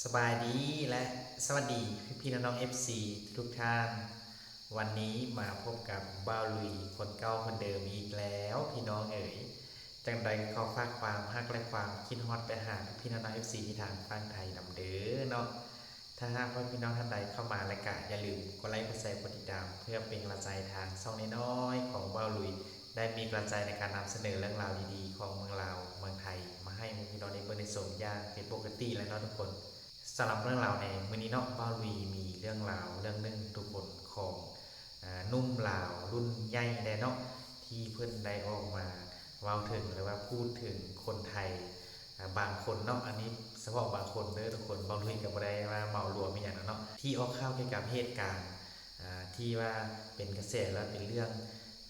ສະບາຍດີ ແລະ ສະຫວັດດີພີ່ໆນ້ອງໆ ເອັຟຊີ ທຸກໆທ່ານ. ວັນນີ້ມາພົບກັບບ່າວລຸຍຄົນເກົ່າຄົນເດີມອີກແລ້ວພີ່ນ້ອງເອີຍ. ຈັ່ງໃດກໍຂໍຝາກຄວາມຮັກ ແລະ ຄວາມຄິດຮອດໄປຫາພີ່ໆນ້ອງໆ ເອັຟຊີ ທີ່ທາງຝັ່ງໄທນຳເດີເນາະ. ຖ້າຫາກວ່າພີ່ນ້ອງທ່ານໃດເຂົ້າມາແລ້ວກະຢ່າລືມກົດໄລ ກົດແຊ ກົດຕິດຕາມ ເພື່ອເປັນກຳລັງໃຈທາງຊ່ອງນ້ອຍໆຂອງບ່າວລຸຍ ໄດ້ມີກຳລັງໃຈໃນການນຳສະເໜີເລື່ອງລາວດີໆຂອງເມືອງລາວເມືອງໄທ ມາໃຫ້ໝູ່ພີ່ນ້ອງໄດ້ເບິ່ງໄດ້ຊົມຢ່າງເປັນປົກກະຕິແລ້ວເນາະທຸກຄົນ. ສຳລັບເລື່ອງລາວໃນມື້ນີ້ເນາະ ບ່າວລຸຍມີເລື່ອງລາວເລື່ອງໜຶ່ງທຸກຄົນ ຂອງ ອາ ໜຸ່ມລາວລຸ້ນໃຫຍ່ແດ່ເນາະ ທີ່ເພິ່ນໄດ້ອອກມາເວົ້າເຖິງ ຫຼືວ່າພູດເຖິງຄົນໄທ ອາ ບາງຄົນເນາະ. ອັນນີ້ສະເພາະບາງຄົນເດີທຸກຄົນ ບ່າວລຸຍກໍບໍ່ໄດ້ວ່າເໝົາລວມອີ່ຫຍັງເນາະ ທີ່ອອກຂ່າວກ່ຽວກັບເຫດການ ອາ ທີ່ວ່າເປັນກະແສ ແລະ ເປັນເລື່ອງ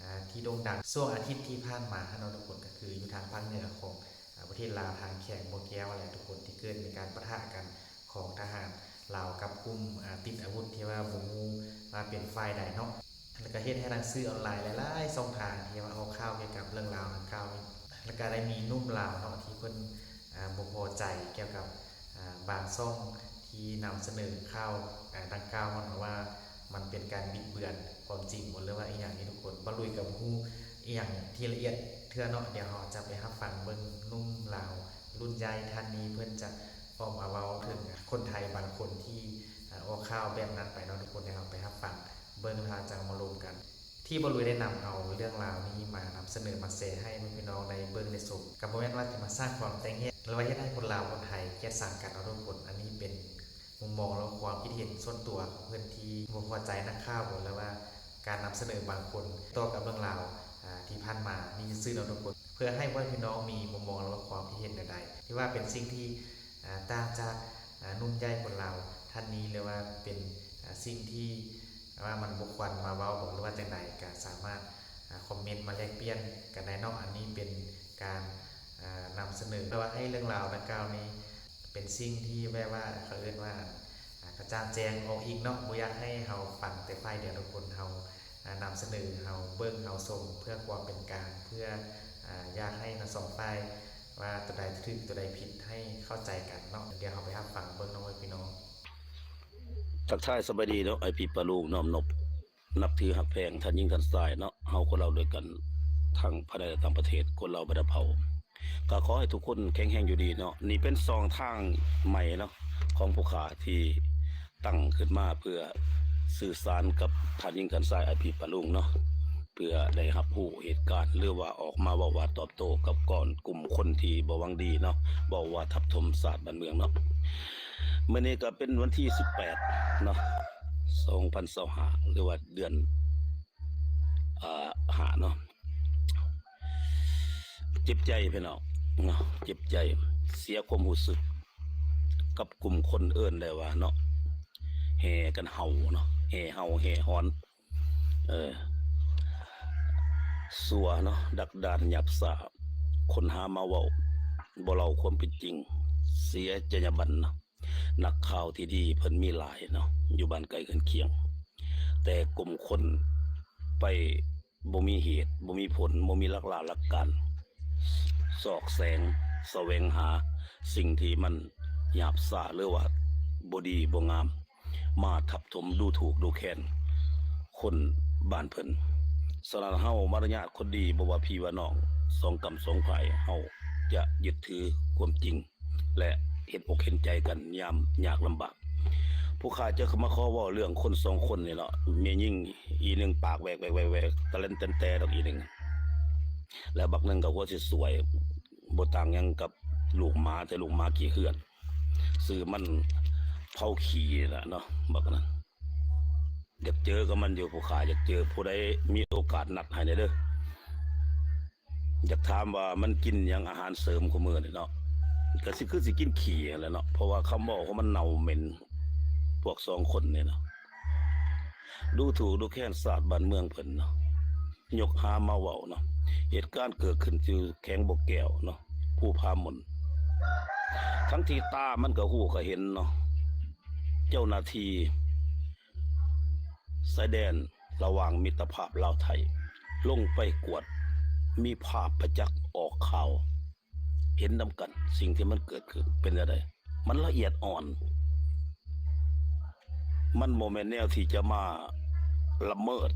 ອາ ທີ່ໂດ່ງດັງຊ່ວງອາທິດທີ່ຜ່ານມາຫັ້ນເນາະທຸກຄົນ ກໍຄືຢູ່ທາງພາກເໜືອຂອງ ອາ ປະເທດລາວ ທາງແຂວງບໍ່ແກ້ວແຫຼະທຸກຄົນ ທີ່ເກີດມີການປະທະກັນຂອງທະຫານລາວກັບກຸ່ມ ອາ ຕິດອາວຸດ ທີ່ວ່າບໍ່ຮູ້ວ່າເປັນຝ່າຍໃດເນາະ. ແລ້ວກໍເຮັດໃຫ້ທາງສື່ອອນລາຍຫຼາຍໆຊ່ອງທາງທີ່ວ່າອອກຂ່າວກ່ຽວກັບເລື່ອງລາວດັ່ງກ່າວນີ້ ແລ້ວກໍໄດ້ມີໜຸ່ມລາວເນາະ ທີ່ເພິ່ນ ອາ ບໍ່ພໍໃຈກ່ຽວກັບ ອາ ບາງຊ່ອງທີ່ນຳສະເໜີຂ່າວ ອາ ດັ່ງກ່າວເນາະ ວ່າມັນເປັນການບິດເບືອນຄວາມຈິງບໍ ຫຼືວ່າອີ່ຫຍັງນີ້ທຸກຄົນ. ບ່າວລຸຍກໍບໍ່ຮູ້ອີ່ຫຍັງທີ່ລະອຽດເທື່ອເນາະ. ດຽວເຮົາຈະໄປຮັບຟັງເບິ່ງໜຸ່ມລາວລຸ້ນໃຫຍ່ທ່ານນີ້ ເພິ່ນຈະອອກມາເວົ້າເຖິງຄົນໄທບາງຄົນທີ່ ອາ ອອກຂ່າວແບບນັ້ນໄປເນາະທຸກຄົນ. ດຽວເຮົາໄປຮັບຟັງເບິ່ງ ແລ້ວເຮົາຈະເອົາມາລົມກັນ. ທີ່ບ່າວລຸຍໄດ້ນຳເອົາເລື່ອງລາວນີ້ມານຳສະເໜີມາແຊໃຫ້ພີ່ນ້ອງໄດ້ເບິ່ງໄດ້ຊົມ ກໍບໍ່ແມ່ນວ່າຈະມາສ້າງຄວາມແຕກແຍກ ຫຼືວ່າເຮັດໃຫ້ຄົນລາວຄົນໄທກຽດຊັງກັນເນາະທຸກຄົນ. ອັນນີ້ເປັນມຸມມອງ ຫຼືວ່າຄວາມຄິດເຫັນສ່ວນຕົວຂອງເພິ່ນທີ່ບໍ່ພໍໃຈນັກຂ່າວ ຫຼືວ່າການນຳສະເໜີບາງຄົນຕໍ່ກັບເລື່ອງລາວ ອາ ທີ່ຜ່ານມານີ້ຊື່ໆເນາະທຸກຄົນ. ເພື່ອໃຫ້ພໍ່ແມ່ພີ່ນ້ອງມີມຸມມອງ ຫຼືວ່າຄວາມຄິດເຫັນແນວໃດ ຖືວ່າເປັນສິ່ງທີ່ ອາ ຕ່າງຈາກ ອາ ໜຸ່ມໃຫຍ່ຄົນລາວທ່ານນີ້ ຫຼືວ່າເປັນ ອາ ສິ່ງທີ່ ວ່າມັນບໍ່ຄວນມາເວົ້າບໍ ຫຼືວ່າຈັ່ງໃດ ກະສາມາດ ອາ ຄອມເມັນມາແລກປ່ຽນກັນໄດ້ເນາະ. ອັນນີ້ເປັນການ ອາ ນຳສະເໜີ ແຕ່ວ່າໃຫ້ເລື່ອງລາວດັ່ງກ່າວນີ້ເປັນສິ່ງທີ່ແບບວ່າ ເຂົາເອີ້ນວ່າ ອາ ກະຈ່າງແຈ້ງອອກອີກເນາະ. ບໍ່ຢາກໃຫ້ເຮົາຟັງແຕ່ຝ່າຍດຽວທຸກຄົນ. ເຮົາ ອາ ນຳສະເໜີ ເຮົາເບິ່ງ ເຮົາຊົມ ເພື່ອຄວາມເປັນກາງ ເພື່ອ ອາ ຢາກໃຫ້ທັງສອງຝ່າຍ ວ່າໂຕໃດຖືກໂຕໃດຜິດໃຫ້ເຂົ້າໃຈກັນເນາະ. ດຽວເຮົາໄປຮັບຟັງເບິ່ງເນາະພີ່ນ້ອງ. ທັກທາຍສະບາຍດີເນາະ ອ້າຍພີ່ປ້າລຸງ ນ້ອມນົບນັບຖືຮັກແພງທ່ານຍິງທ່ານຊາຍເນາະ. ເຮົາຄົນລາວດ້ວຍກັນທັງພາຍໃນ ແລະ ຕ່າງປະເທດ ຄົນລາວບັນດາເຜົ່າ ກໍຂໍໃຫ້ທຸກຄົນແຂງແຮງຢູ່ດີເນາະ. ນີ້ເປັນຊ່ອງທາງໃໝ່ເນາະ ຂອງຜູ້ຂ້າທີ່ ຕັ້ງຂຶ້ນມາເພື່ອສື່ສານກັບທ່ານຍິງທ່ານຊາຍ ອ້າຍພີ່ປ້າລຸງເນາະ ເພື່ອໄດ້ຮັບຮູ້ເຫດການ ຫຼືວ່າອອກມາເວົ້າວ່າຕອບໂຕ້ກັບກ່ອນກຸ່ມຄົນທີ່ບໍ່ຫວັງດີເນາະ ເວົ້າວ່າທັບຖົມຊາດບ້ານເມືອງເນາະ. ມື້ນີ້ກໍເປັນວັນທີສິບແປດເນາະ ສອງພັນຊາວຫ້າ ຫຼືວ່າເດືອນ ອາ ຫ້າເນາະ. ເຈັບໃຈພີ່ນ້ອງເນາະ ເຈັບໃຈ ເສຍຄວາມຮູ້ສຶກກັບກຸ່ມຄົນເອີ້ນໄດ້ວ່າເນາະ ແຫ່ກັນເຫົ່າເນາະ ແຫ່ເຫົ່າແຫ່ຫອນ ເອີ ຊົ່ວເນາະ ດັກດານຫຍາບຊ້າ ຄົ້ນຫາມາເວົ້າ ບໍ່ເລົ່າຄວາມເປັນຈິງ ເສຍຈັນຍາບັນເນາະ. ນັກຂ່າວທີ່ດີເພິ່ນມີຫຼາຍເນາະ ຢູ່ບ້ານໃກ້ເຮືອນຄຽງ ແຕ່ກຸ່ມຄົນໄປ ບໍ່ມີເຫດ ບໍ່ມີຜົນ ບໍ່ມີຫຼັກລາຫຼັກການ ຊອກແສງສະແຫວງຫາສິ່ງທີ່ມັນຫຍາບຊ້າ ຫຼືວ່າບໍ່ດີບໍ່ງາມ ມາທັບຖົມດູຖູກດູແຄນຄົນບ້ານເພິ່ນ. ສະນັ້ນເຮົາມາລະຍາດຄົນດີ ບໍ່ວ່າພີ່ວ່ານ້ອງ ສອງກ້ຳສອງພາຍ ເຮົາຈະຍຶດຖືຄວາມຈິງ ແລະ ເຫັນອົກເຫັນໃຈກັນຍາມຍາກລຳບາກ. ຜູ້ຂ້າຈະມາຂໍເວົ້າເລື່ອງຄົນສອງຄົນນີ້ເນາະ ແມ່ຍິງອີ່ໜຶ່ງປາກແວກໆໆ ຕະແລນແຕນແຕດອກອີ່ໜຶ່ງ ແລະ ບັກໜຶ່ງກໍຫົວຊິສວຍ ບໍ່ຕ່າງຫຍັງກັບລູກໝາ ແຕ່ລູກໝາຂີ້ເຮືອນ ຊື່ມັນເຜົາຂີ້ນີ້ລະເນາະ ບັກນັ້ນ. ຢາກເຈີກັບມັນຢູ່ ຜູ້ຂ້າຢາກເຈີ ຜູ້ໃດມີໂອກາດນັດໃຫ້ແດ່ເດີ. ຢາກຖາມວ່າມັນກິນຫຍັງອາຫານເສີມຄູ່ມື້ນີ້ເນາະ ກະຊິຄືຊິກິນຂີ້ຫັ້ນແຫຼະເນາະ ເພາະວ່າຄຳເວົ້າຂອງມັນເນົ່າເໝັນ ພວກສອງຄົນນີ້ນະ ດູຖູກດູແຄນຊາດບ້ານເມືອງເພິ່ນເນາະ ຍົກຫາມາເວົ້າເນາະ. ເຫດການເກີດຂຶ້ນຢູ່ແຂວງບໍ່ແກ້ວເນາະ ພູຜາມົນ ທັງທີ່ຕາມັນກະຮູ້ກະເຫັນເນາະ ເຈົ້າໜ້າທີ່ ຊາຍແດນລະຫວ່າງມິດຕະພາບລາວໄທ ລົງໄປກວດ ມີພາບປະຈັກອອກຂ່າວ ເຫັນນຳກັນ ສິ່ງທີ່ມັນເກີດຂຶ້ນເປັນແນວໃດ ມັນລະອຽດອ່ອນ ມັນບໍ່ແມ່ນແນວທີ່ຈະມາລະເມີດ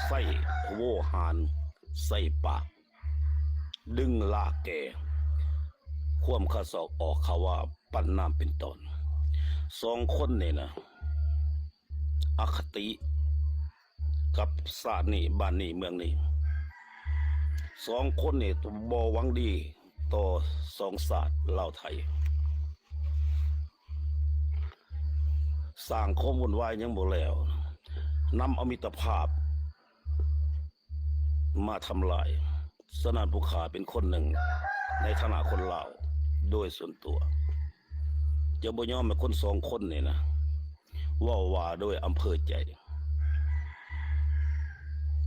ໃຊ້ໂວຫານ ໃສ່ປາກ ດຶງລາກແກ່ຄວາມຄາສອກອອກ ເຂົາວ່າປັນນ້ຳເປັນຕອນ. ສອງຄົນນີ້ນະ ອະຄະຕິກັບຊາດນີ້ ບ້ານນີ້ ເມືອງນີ້. ສອງຄົນນີ້ບໍ່ຫວັງດີຕໍ່ສອງຊາດລາວໄທ. ສ້າງຄວາມວຸ່ນວາຍຍັງບໍ່ແລ້ວ, ນຳເອົາມິດຕະພາບມາທຳລາຍ. ສະນັ້ນ ຜູ້ຂ້າເປັນຄົນໜຶ່ງໃນຖານະຄົນລາວໂດຍສ່ວນຕົວ ຈະບໍ່ຍອມໃຫ້ຄົນສອງຄົນນີ້ນະ ເວົ້າວ່າໂດຍອຳເພີໃຈ.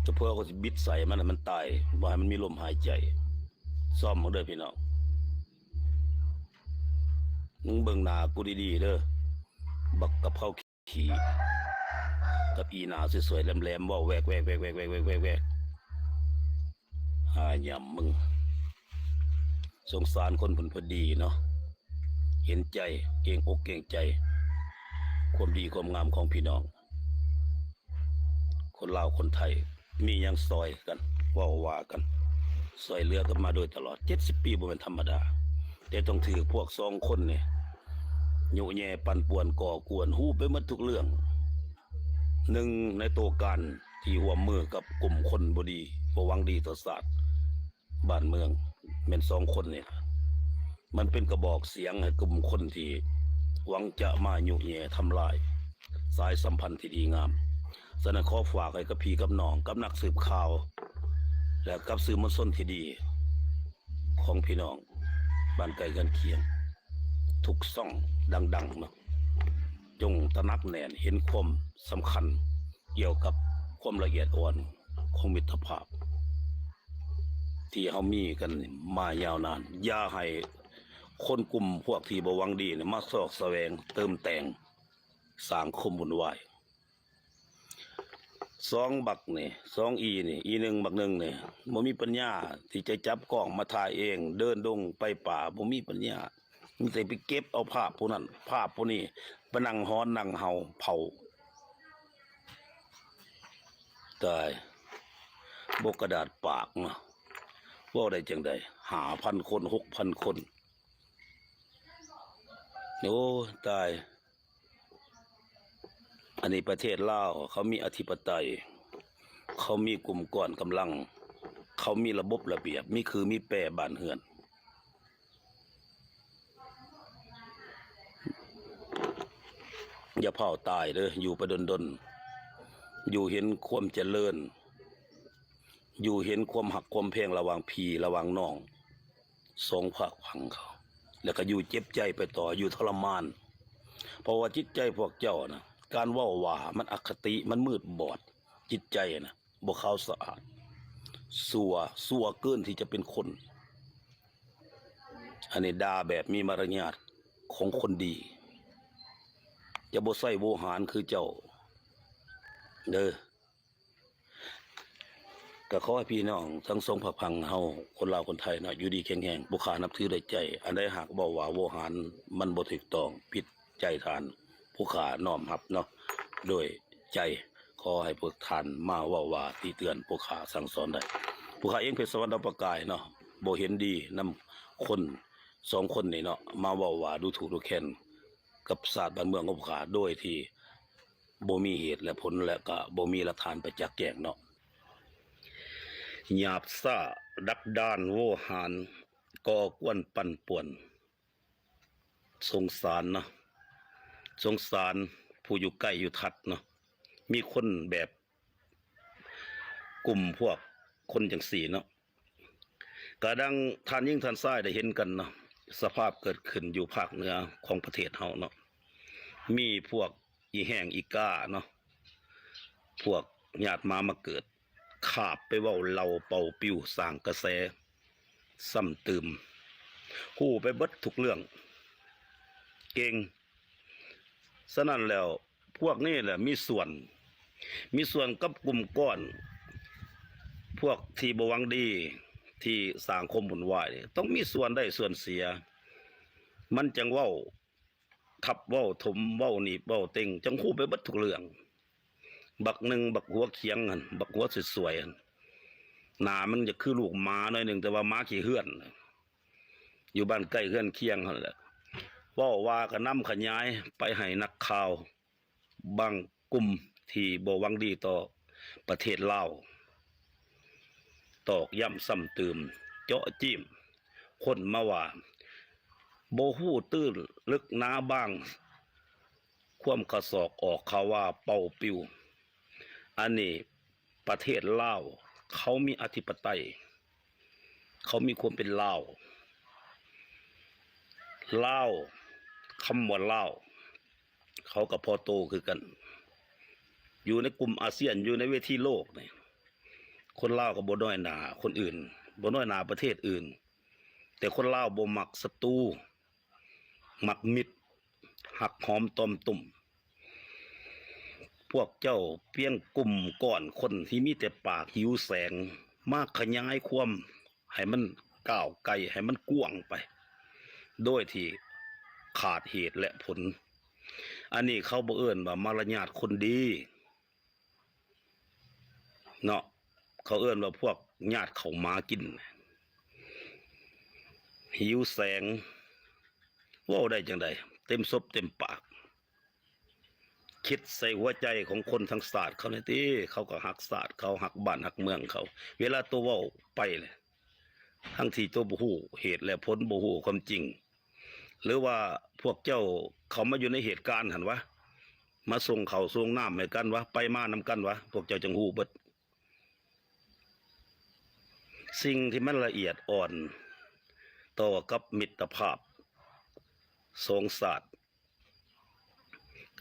ຈະເພື່ອເຂົາຊິບິດໃສ່ມັນໃຫ້ມັນຕາຍ, ບໍ່ໃຫ້ມັນມີລົມຫາຍໃຈ. ຊອມເບິ່ງເດີພີ່ນ້ອງ, ມຶງເບິ່ງໜ້າກູດີໆເດີ, ບັກກະເພົາຂີ້ ກັບອີໜ້າສວຍໆແຫຼມໆ ເວົ້າແວກໆໆໆໆໆ ຫາຫຍ້ຳມຶງ. ສົງສານຄົນເພິ່ນພໍດີເນາະ, ເຫັນໃຈ, ເກງອົກເກງໃຈ ຄວາມດີຄວາມງາມຂອງພີ່ນ້ອງ. ຄົນລາວຄົນໄທ ມີຫຍັງຊ່ອຍກັນ ເວົ້າວ່າກັນ ຊ່ອຍເຫຼືອກັນມາໂດຍຕະຫຼອດ ເຈັດສິບປີ ບໍ່ແມ່ນທຳມະດາ, ແຕ່ຕ້ອງຖືກພວກສອງຄົນນີ້ຍຸແຍ່ປັ່ນປ່ວນ ກໍ່ກວນ ຮູ້ໄປໝົດທຸກເລື່ອງ. ໜຶ່ງໃນໂຕການທີ່ຮ່ວມມືກັບກຸ່ມຄົນບໍ່ດີ ບໍ່ຫວັງດີຕໍ່ຊາດ ບ້ານເມືອງ ແມ່ນສອງຄົນນີ້ລະ ມັນເປັນກະບອກສຽງໃຫ້ກຸ່ມຄົນທີ່ຫວັງຈະມາຍຸແຍ່ທຳລາຍສາຍສຳພັນທີ່ດີງາມ. ສະນັ້ນ ຂໍຝາກໄວ້ກັບພີ່ກັບນ້ອງ ກັບນັກສືບຂ່າວ ແລະ ກັບສື່ມວນຊົນທີ່ດີຂອງພີ່ນ້ອງບ້ານໃກ້ເຮືອນຄຽງ ທຸກຊ່ອງດັງໆເນາະ, ຈົ່ງຕະໜັກແໜ້ນເຫັນຄວາມສຳຄັນ ກ່ຽວກັບຄວາມລະອຽດອ່ອນຂອງມິດຕະພາບທີ່ເຮົາມີກັນມາຍາວນານ. ຢ່າໃຫ້ຄົນກຸ່ມພວກທີ່ບໍ່ຫວັງດີນີ້ມາຊອກສະແຫວງເຕີມແຕ່ງ ສ້າງຄວາມວຸ່ນວາຍ. ສອງບັກນີ້ ສອງອີນີ້ ອີໜຶ່ງບັກໜຶ່ງນີ້ ບໍ່ມີປັນຍາທີ່ຈະຈັບກ້ອງມາຖ່າຍເອງ, ເດີນດົງໄປປ່າ ບໍ່ມີປັນຍາ. ມີແຕ່ໄປເກັບເອົາພາບຜູ້ນັ້ນພາບຜູ້ນີ້ ໄປນັ່ງຮ້ອນນັ່ງເຫົ່າເຜົາ. ຕາຍ ບໍ່ກະດາດປາກເນາະ, ເວົ້າໄດ້ຈັ່ງໃດ ຫ້າພັນຄົນ ຫົກພັນຄົນ. ໂອ້ ຕາຍ. ອັນນີ້ປະເທດລາວ ເຂົາມີອະທິປະໄຕ, ເຂົາມີກຸ່ມກ້ອນກຳລັງ, ເຂົາມີລະບົບລະບຽບ, ມີຄືມີແປບ້ານເຮືອນ. ຢ່າຟ້າວຕາຍເດີ, ຢູ່ໄປດົນໆ, ຢູ່ເຫັນຄວາມຈະເລີນ, ຢູ່ເຫັນຄວາມຮັກຄວາມແພງລະຫວ່າງພີ່ລະຫວ່າງນ້ອງ ສອງພາກຝັ່ງເຂົາ ແລ້ວກໍຢູ່ເຈັບໃຈໄປຕໍ່ ຢູ່ທໍລະມານ. ເພາະວ່າຈິດໃຈພວກເຈົ້ານະ ການເວົ້າວ່າມັນອະຄະຕິ ມັນມືດບອດ, ຈິດໃຈນະ ບໍ່ຂາວສະອາດ, ຊົ່ວ, ຊົ່ວເກີນທີ່ຈະເປັນຄົນ. ອັນນີ້ດ່າແບບມີມາລະຍາດຂອງຄົນດີ, ຈະບໍ່ໃຊ້ໂວຫານຄືເຈົ້າເດີ. ກໍຂໍໃຫ້ພີ່ນ້ອງທັງສອງພາກຝັ່ງເຮົາ ຄົນລາວຄົນໄທເນາະ ຢູ່ດີແຂງແຮງ, ຜູ້ຂ້ານັບຖືດ້ວຍໃຈ. ອັນໃດຫາກເວົ້າວ່າໂວຫານມັນບໍ່ຖືກຕ້ອງ ຜິດໃຈທ່ານ, ຜູ້ຂ້ານ້ອມຮັບເນາະ ດ້ວຍໃຈ. ຂໍໃຫ້ພວກທ່ານມາເວົ້າວ່າຕິເຕືອນ ຜູ້ຂ້າສັ່ງສອນໄດ້. ຜູ້ຂ້າເອງ ເພັດສະຫວັນ ດາວປະກາຍເນາະ ບໍ່ເຫັນດີນຳຄົນສອງຄົນນີ້ເນາະ ມາເວົ້າວ່າດູຖູກດູແຄນ ກັບຊາດບ້ານເມືອງຂອງພວກຂ້າ ໂດຍທີ່ບໍ່ມີເຫດແລະຜົນ ແລະກະບໍ່ມີຫຼັກຖານປະຈັກແຈ້ງເນາະ. ຫຍາບຊ້າ ດັກດານ ໂວຫານ ກໍ່ກວນປັ່ນປ່ວນ. ສົງສານເນາະ, ສົງສານຜູ້ຢູ່ໃກ້ຢູ່ຖັດເນາະ, ມີຄົນແບບ ກຸ່ມພວກຄົນຈັ່ງຊີ້ເນາະ. ກະດັ່ງທ່ານຍິງທ່ານຊາຍໄດ້ເຫັນກັນເນາະ, ສະພາບເກີດຂຶ້ນຢູ່ພາກເໜືອຂອງປະເທດເຮົາເນາະ, ມີພວກອີແຫ້ງອີກາເນາະ, ພວກຍາດໝາມາເກີດ ຄາບໄປເວົ້າເລົ່າເປົ່າປິວສ້າງກະແສຊ້ຳຕື່ມ, ຮູ້ໄປເບິດທຸກເລື່ອງ, ເກັ່ງ. ສະນັ້ນແລ້ວ ພວກນີ້ແຫຼະມີສ່ວນ, ມີສ່ວນກັບກຸ່ມກ້ອນພວກທີ່ບໍ່ຫວັງດີ ທີ່ສ້າງຄວາມວຸ່ນວາຍ, ຕ້ອງມີສ່ວນໄດ້ສ່ວນເສຍ, ມັນຈັ່ງເວົ້າ ກັບເວົ້າຖົມ ເວົ້າໜີບ ເວົ້າເຕັງ ຈັ່ງຮູ້ໄປເບິດທຸກເລື່ອງ. ບັກໜຶ່ງ ບັກຫົວຂຽງຫັ້ນ ບັກຫົວສວຍໆຫັ້ນ ໜ້າມັນຈະຄືລູກໝາໜ້ອຍໜຶ່ງ ແຕ່ວ່າໝາຂີ້ເຮືອນ ຢູ່ບ້ານໃກ້ເຮືອນຄຽງຫັ້ນແຫຼະ. ເວົ້າວ່າກໍນຳຂະຫຍາຍໄປໃຫ້ນັກຂ່າວບາງກຸ່ມທີ່ບໍ່ຫວັງດີຕໍ່ປະເທດລາວ ຕອກຢ້ຳຊ້ຳຕື່ມ ເຈາະຈີ້ມ ຄົ້ນມາວ່າ ບໍ່ຮູ້ຕື້ນເລິກໜາບາງ ຄວາມກະສອກອອກຂ່າວວ່າເປົ່າປິວ. ອັນນີ້ປະເທດລາວ ເຂົາມີອະທິປະໄຕ ເຂົາມີຄວາມເປັນລາວ. ລາວ ຄຳວ່າລາວ ເຂົາກໍພໍໂຕຄືກັນ ຢູ່ໃນກຸ່ມອາຊຽນ ຢູ່ໃນເວທີໂລກນີ້ ຄົນລາວກໍບໍ່ນ້ອຍໜ້າຄົນອື່ນ ບໍ່ນ້ອຍໜ້າປະເທດອື່ນ. ແຕ່ຄົນລາວບໍ່ມັກສັດຕູ ມັກມິດ ຮັກຫອມຕອມຕຸ່ມ. ພວກເຈົ້າພຽງກຸ່ມກ້ອນຄົນທີ່ມີແຕ່ປາກຫິວແສງ ມາຂະຫຍາຍຄວາມໃຫ້ມັນກ້າວໄກ ໃຫ້ມັນກວ້າງໄປ ໂດຍທີ່ຂາດເຫດແລະຜົນ. ອັນນີ້ເຂົາບໍ່ເອີ້ນວ່າມາລະຍາດຄົນດີ ເນາະ ເຂົາເອີ້ນວ່າພວກຍາດເຂົ້າໝາກິນ ຫິວແສງ ເວົ້າໄດ້ຈັ່ງໃດ ເຕັມສົບເຕັມປາກ. ຄິດໃສ່ຫົວໃຈຂອງຄົນທັງຊາດເຂົາແດ່ຕິ ເຂົາກໍຮັກຊາດເຂົາ ຮັກບ້ານຮັກເມືອງເຂົາ ເວລາໂຕເວົ້າໄປແຫຼະ ທັງທີ່ໂຕບໍ່ຮູ້ເຫດແລະຜົນ ບໍ່ຮູ້ຄວາມຈິງ ຫຼືວ່າພວກເຈົ້າເຂົ້າມາຢູ່ໃນເຫດການຫັ້ນຫວາ ມາສົ່ງເຂົ້າສົ່ງນ້ຳໃຫ້ກັນຫວາ ໄປມານຳກັນຫວາ ພວກເຈົ້າຈັ່ງຮູ້ເບິດ. ສິ່ງທີ່ມັນລະອຽດອ່ອນຕໍ່ກັບມິດຕະພາບສອງຊາດ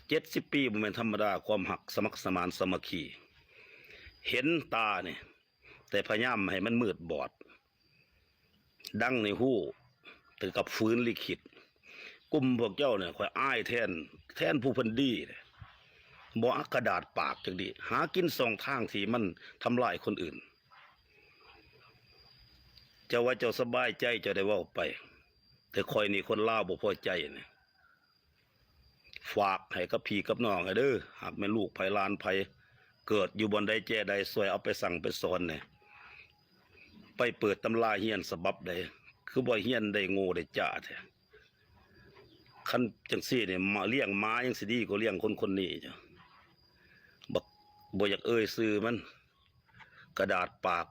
ເຈັດສິບປີບໍ່ແມ່ນທຳມະດາ ຄວາມຮັກສະໝັກສະໝານສາມັກຄີ ເຫັນຕານີ້ ແຕ່ພະຍາຍາມໃຫ້ມັນມືດບອດ ດັງໃນຮູ້ ເຖິງກັບຝືນລິຂິດ. ກຸ່ມພວກເຈົ້ານີ້ ຂ້ອຍອາຍແທນ ແທນຜູ້ເພິ່ນດີເດ້ ບໍ່ອັກກະດາດປາກຈັກດີ້ ຫາກິນຊ່ອງທາງທີ່ມັນທຳລາຍຄົນອື່ນ. ເຈົ້າວ່າເຈົ້າສະບາຍໃຈ ເຈົ້າໄດ້ເວົ້າໄປ ແຕ່ຂ້ອຍນີ້ຄົນລາວບໍ່ພໍໃຈນະ. ຝາກໃຫ້ກັບພີ່ກັບນ້ອງເດີ ຫາກແມ່ນລູກໃຜຫຼານໃຜ ເກີດຢູ່ບ່ອນໃດແຈໃດ ຊ່ວຍເອົາໄປສັ່ງໄປສອນແດ່ ໄປເປີດຕຳລາຮຽນສະບັບໃດ ຄືບໍ່ຮຽນໄດ້ໂງ່ໄດ້ຈ້າແທ້. ຄັນຈັ່ງຊີ້ນີ້ ມາລ້ຽງໝາຍັງຊິດີກວ່າລ້ຽງຄົນຄົນນີ້. ບັກ ບໍ່ຢາກເອີ່ຍຊື່ມັນ ກະດາດປາກ.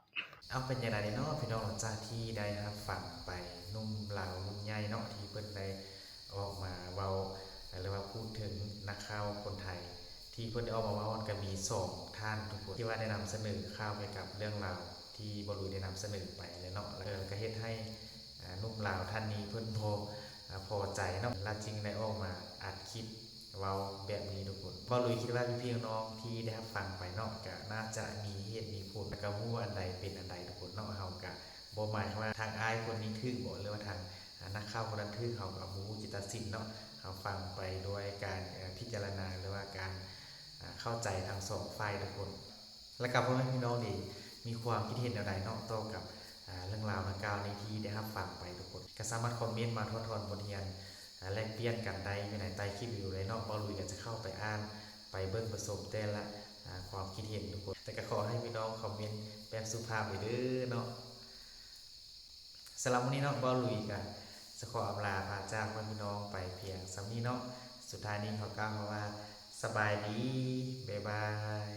ເອົາ ເປັນຈັ່ງໃດເນາະພີ່ນ້ອງ ຫຼັງຈາກທີ່ໄດ້ຮັບຟັງໄປ ໜຸ່ມລາວໜຸ່ມໃຫຍ່ເນາະ ທີ່ເພິ່ນໄດ້ອອກມາເວົ້າ ຫຼືວ່າພູດເຖິງນັກຂ່າວຄົນໄທ ທີ່ເພິ່ນໄດ້ອອກມາເວົ້າ ກໍມີສອງທ່ານທຸກຄົນ ທີ່ວ່າໄດ້ນຳສະເໜີຂ່າວກ່ຽວກັບເລື່ອງລາວທີ່ບ່າວລຸຍໄດ້ນຳສະເໜີໄປແຫຼະເນາະ ແລ້ວກໍເຮັດໃຫ້ ອ່າ ໜຸ່ມລາວທ່ານນີ້ເພິ່ນບໍ່ ອ່າ ພໍໃຈເນາະ ລະຈຶ່ງໄດ້ອອກມາອັດຄລິບ ເວົ້າແບບນີ້ທຸກຄົນ. ເວົ້າລຸຍຄິດວ່າພີ່ໆນ້ອງໆທີ່ໄດ້ຮັບຟັງໄປເນາະ ກະໜ້າຈະມີເຫດມີຜົນ ແລະກະຮູ້ວ່າອັນໃດເປັນອັນໃດທຸກຄົນເນາະ. ເຮົາກະບໍ່ໝາຍຄວາມວ່າທາງອ້າຍຄົນນີ້ຖືກບໍ ຫຼືວ່າທາງ ອາ ນັກຂ່າວຄົນນັ້ນຖືກ ເຮົາກະບໍ່ຮູ້ຈະຕັດສິນເນາະ. ເຮົາຟັງໄປດ້ວຍການ ເອີ ພິຈາລະນາ ຫຼືວ່າການ ອາ ເຂົ້າໃຈທັງສອງຝ່າຍທຸກຄົນ. ແລະກະພໍ່ແມ່ພີ່ນ້ອງນີ້ມີຄວາມຄິດເຫັນແນວໃດເນາະ ຕໍ່ກັບ ອາ ເລື່ອງລາວດັ່ງກ່າວນີ້ທີ່ໄດ້ຮັບຟັງໄປທຸກຄົນ ກະສາມາດຄອມເມັນມາຖອດຖອນບົດຮຽນ ອາ ແລກປ່ຽນກັນໄດ້ຢູ່ໃນໃຕ້ຄລິບວິດີໂອເລີຍເນາະ. ບ່າວລຸຍກະຈະເຂົ້າໄປອ່ານ ໄປເບິ່ງປະສົມແຕ່ລະ ອາ ຄວາມຄິດເຫັນທຸກຄົນ ແຕ່ກະຂໍໃຫ້ພີ່ນ້ອງຄອມເມັນແບບສຸພາບເດີເນາະ. ສຳລັບມື້ນີ້ເນາະ ບ່າວລຸຍກະຈະຂໍອຳລາພາຈາກພໍ່ແມ່ພີ່ນ້ອງໄປພຽງສ່ຳນີ້ເນາະ. ສຸດທ້າຍນີ້ຂໍກ່າວຄຳວ່າ ສະບາຍດີ ບາຍບາຍ.